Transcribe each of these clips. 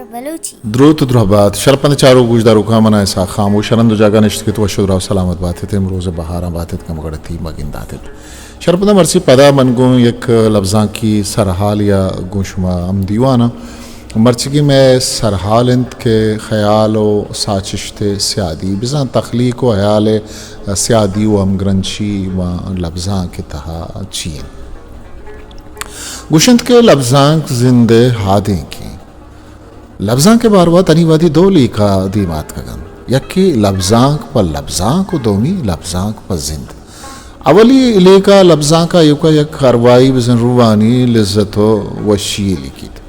بلوچی۔ دروت و درہبات، شرپند چاروک گوشداروکاں، من آں اسحاق خاموش، ہر ہند و جاگہ نشتگ ات، وش و دراہ و سلامت بات ات، امروز بہاراں بات ات، کمگڑتی مگندات ات۔ شرپند مرچی پدا من گوں یک لبزانکی سرحال یا گوں شما ہم دیواناں۔ مرچیگی مئے سرحال انت کہ خیال و ساچشت سیادی، بزاں تخلیق و حیال سیادی و ہمگرنچی و لبزانک تہا چی انت۔ گوشنت کہ لبزانک زند ء ہادینکیں۔ لبزانک ء باروا تنی وہدی دو لیکہ دیم آتکگ انت۔ یکے لبزانک پہ لبزانک و دومی لبزانک پہ زند۔ اولی لیکہ لبزانک ء ایوکا یک ارواہی بزن روحانی لذت و وشی لیکیت۔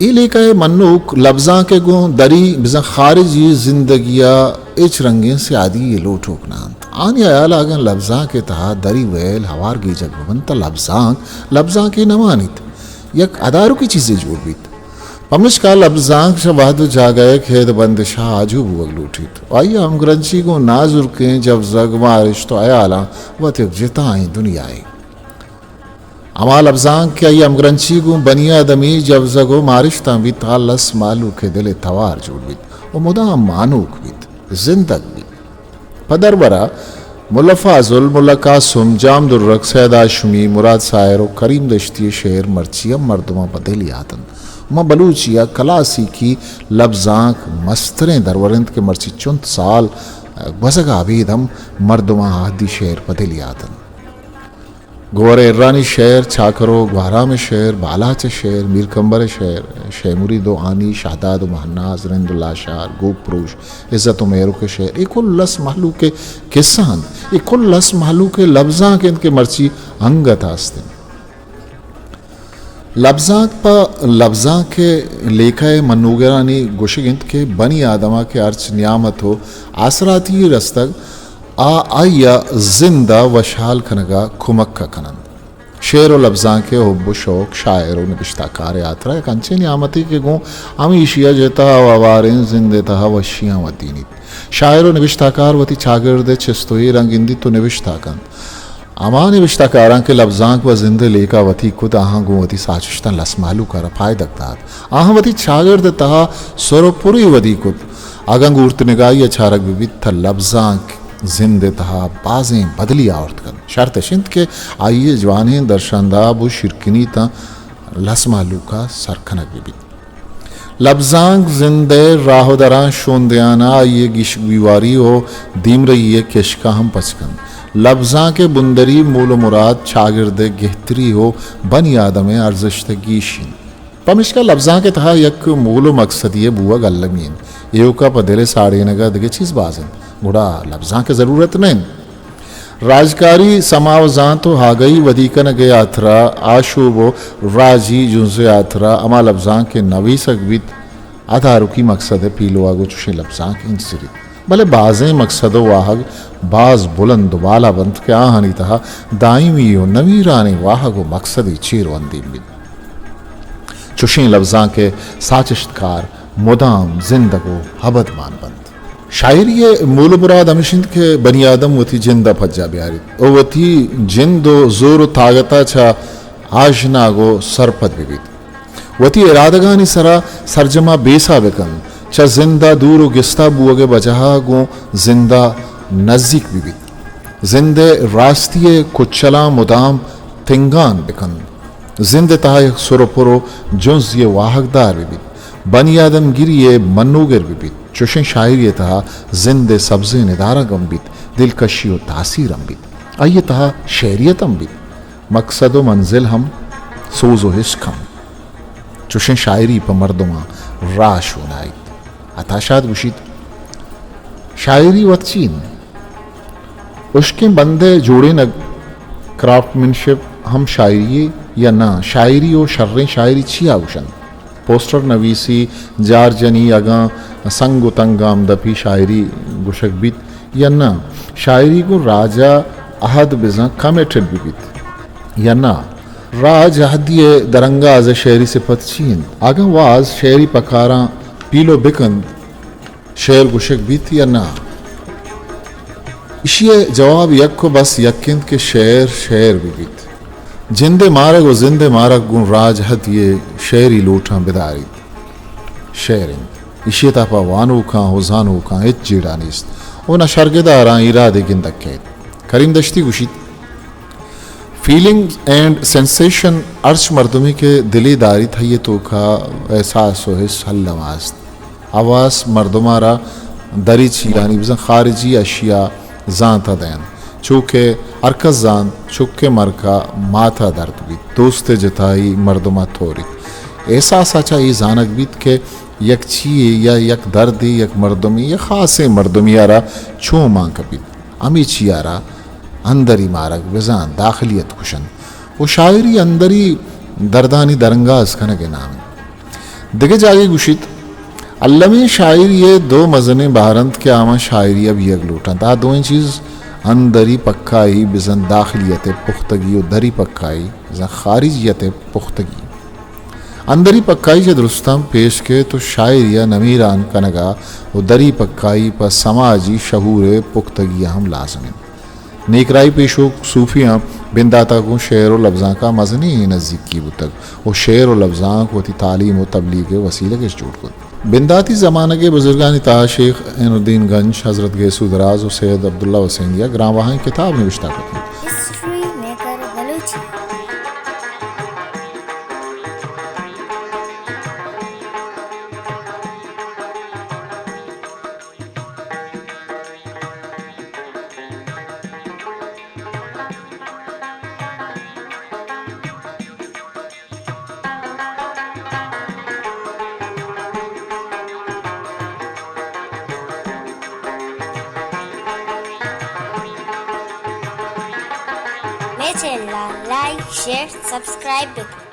اے لیکہ ء منوک لبزانک ء گوں دری بزاں خارجی زندگی ء ہچ رنگیں سیادی یے لوٹوک نہ انت۔ آنی ہیال ء اگاں لبزانک ء تہا دری ویل ہوار گیجگ بہ بنت تہ لبزانک لبزانکے نہ مانیت، یک ادارکی چیزے جوڑ بیت۔ پمشکا لبزانک چہ وہد و جاگہ ء کید بندش ء آجو بوگ لوٹیت و آئی ء ہمگرنچی گوں نازرکیں جبزگ، مارشت و ہیالاں وت یک جتائیں دنیائے۔ ہما لبزانک کہ آئی ہمگرنچی گوں بنی آدمی جبزگ و مارشتاں بیت، آ لس مہلوک ء دل ء توار جوڑ بیت و مدام مانوک بیت، زندگ بیت۔ پہ درور ء ملا فاضل، ملا قاسم، جام درک، سید ہاشمی، مراد ساحر و کریم دشتی ء شعر مرچی ہم مردماں پہ دل یات انت۔ ما بلوچی ء کلاسیکی لبزانک مستریں درور انت کہ مرچی چنت سال گوزگ ء ابید ہم مردماں آہدی شعر پہ دل یات انت۔ گوہر ارانی شعر، چاکر و گوہرام ء شعر، بالاچ ء شعر، میر کمبر ء شعر، شے مرید و ہانی، شہداد و مہناز، رند و لاشار، گوک پروش، عزت و مہرک ء شعر، اے کل لس مہلوک ء قصہ انت۔ اے کل لس مہلوک ء لبزانک انت کہ مرچی انگت است انت۔ لبزانک پہ لبزانک ء لیکہ ء منوگرانی گوشگ انت کہ بنی آدم ء کہ ہرچ نیامت و آسراتی رستگ، آ آئی ء زند ء وشحال کنگ ء کمک ء کن انت۔ شعر و لبزانک ء حب و شوق شاعر و نبشتہ کار ء ہاترا یک انچیں نیامتے کہ گوں ہمیشی ء جتا و ہواریں زند ء تہا وشیاں ودینیت۔ شاعر و نبشتہ کار وتی چاگرد ء چست و ایراں گندیت و نبشتہ کنت۔ ہما نبشتہ کاراں کہ لبزانک و زند ء لیکہ وتی کت، آہاں گوں وتی ساچشتاں لس مہلوک ء را پائدگ دات۔ آہاں وتی چاگرد ء تہا سر و پرے ودی کت۔ اگاں گورت نگاہی ء چارگ بہ بیت، تہ لبزانک زند ء تہا بازیں بدلی آورت کنت۔ شرط اش انت کہ آئی ء جوانیں درشانداب و شیرکنی تاں لس مہلوک ء سر کنگ بہ بیت۔ لبزانک زند ء راہ و دراں شون دیان ء آئی ء گیش گیواری و دیمرئی ء کشکاں ہم پچ کنت۔ لبزانک ء بندری مول و مراد چاگرد ء گہتری و بنی آدم ء ارزشت ء گیشی انت۔ پمیشکا لبزانک ء تہا یک مول و مقصدی ء بوگ المی انت۔ ایوکا پہ دل ء ساڑینگ ء دگہ چیز باز انت، گڑا لبزانک ء ضرورت نہ انت۔ راجکاری سما و زانت و آگہی ودی کنگ ء ہاترا آشوب و راجی جنز ء ہاترا ہما لبزانک کہ نویسگ بیت، ادارکی مقصد ء پیلو ء گوں چشیں لبزانک انچ زریت۔ بلے بازیں مقصد و واہگ باز بلند و بالا بنت کہ آہانی تہا دائمی و نمیرانیں واہگ و مقصدے چیر و اندیم بیت۔ چشیں لبزانک ء ساچشتکار مدام زندگ و ابدمان بنت۔ شاعری ء مول و مراد ہمیش انت کہ بنی آدم وتی جند ء پجا بیاریت و وتی جند و زور و تاگت ء چہ آژناگ و سرپد بہ بیت۔ وتی ارادگانی سرا سرجما بیسا بہ کنت، چہ زند ء دور و گستا بوگ ء بجاہ ء گوں زند ء نزیک بہ بیت۔ زند ء راستی ء کچلاں مدام تنگان بہ کنت۔ زند ء تہا یک سر و پر و جنزی ء واہگدار بہ بیت۔ بنی آدم گری ء منوگر بہ بیت۔ چشیں شاعری ء تہا زند ء سبزیں ندارگ ہم بیت، دلکشی و تاثیر ہم بیت۔ آئی ء تہا شعریت ہم بیت۔ مقصد و منزل ہم، سوز و عشق ہم۔ چشیں شاعری پہ مردماں راہ شونائیت۔ عطا شاد گوشیت، شاعری وت چی انت؟ ہشکیں بندے جوڑینگ، کرافٹ مین شپ ہم شاعری یے یا نہ؟ شاعری و شریں شاعری چیا گوشنت؟ پوسٹر نویسی، جار جنی، اگاں سنگ و تنگ ہمدپی شاعری گوشگ بیت یا نہ؟ شاعری گوں راج ء عہد بزاں کمیٹڈ بہ بیت یا نہ؟ راج عہدی ء درانگاز ء شعری صفت چی انت؟ اگاں واز شعری پکاراں پیلو بہ کنت، شعر گوشگ بیت یا نہ؟ ایشی ء جواب یک و بس یک انت کہ شعر، شعر بہ بیت۔ جند ء مارگ و زند ء مارگ گوں راج عہدی ء شعری لوٹاں بداریت۔ شعر انت۔ ایشی ءِ تہا پہ وانوکاں و زانوکاں ہچ جیڑہ نیست و نہ شرگداراں ایرادے گندگ کئیت۔ کریم دشتی گوشیت، فیلنگز اینڈ سینسیشن، ہرچ مردمے کہ دلے داریت، آئی ءِ توکا احساس و حس الم است۔ حواس مردم ءَ را دری چیزانی بزاں خارجی اشیا زانت ءَ دئینت۔ چو کہ ہرکس زانت، چک ءِ مرگ ءَ مات ءَ درد بیت، دوست ءِ جتائی مردم ءَ توریت۔ احساس ءَ چہ اے زانگ بیت کہ یک چیے یا یک دردے یک مردمے یا خاصیں مردمے ءَ را چون مان کپیت، ہمے چی ءَ را اندری مارگ بزاں داخلیت گوشنت۔ و شاعری اندری دردانی درانگاز کنگ ءِ نام انت۔ دگہ جاگہے گوشیت، المی شاعری ءِ دو مزنیں بہر انت کہ آواں شاعری ءَ بیگ لوٹنت۔ آ دوئیں چیز اندری پکائی بزاں داخلیت ءِ پختگی و دری پکائی بزاں خارجیت ءِ پختگی۔ اندری پکائی چہ درستاں پیش کئیت و شاعری ءِ نمیران کنگ ءَ و دری پکائی پہ سماجی شعور ءِ پختگی ءَ ہم لازم انت۔ نیکراہی پیشوک صوفیاں بندات ءَ گوں شعر و لبزانک ءَ مزنیں نزیکی بوتگ و شعر و لبزانک وتی تعلیم و تبلیغ ءِ وسیلگ اش جوڑ کت۔ بنداتی زمانگ ءِ بزرگانی تہا شیخ عین الدین گنج، حضرت گیسو دراز و سید عبداللہ حسینی ءَ گرانبہائیں کتاب نبشتہ کت انت۔ ہسٹری میکر بلوچی۔ مئے چینل ءَ لائک، شیئر، سبسکرائب بہ کن۔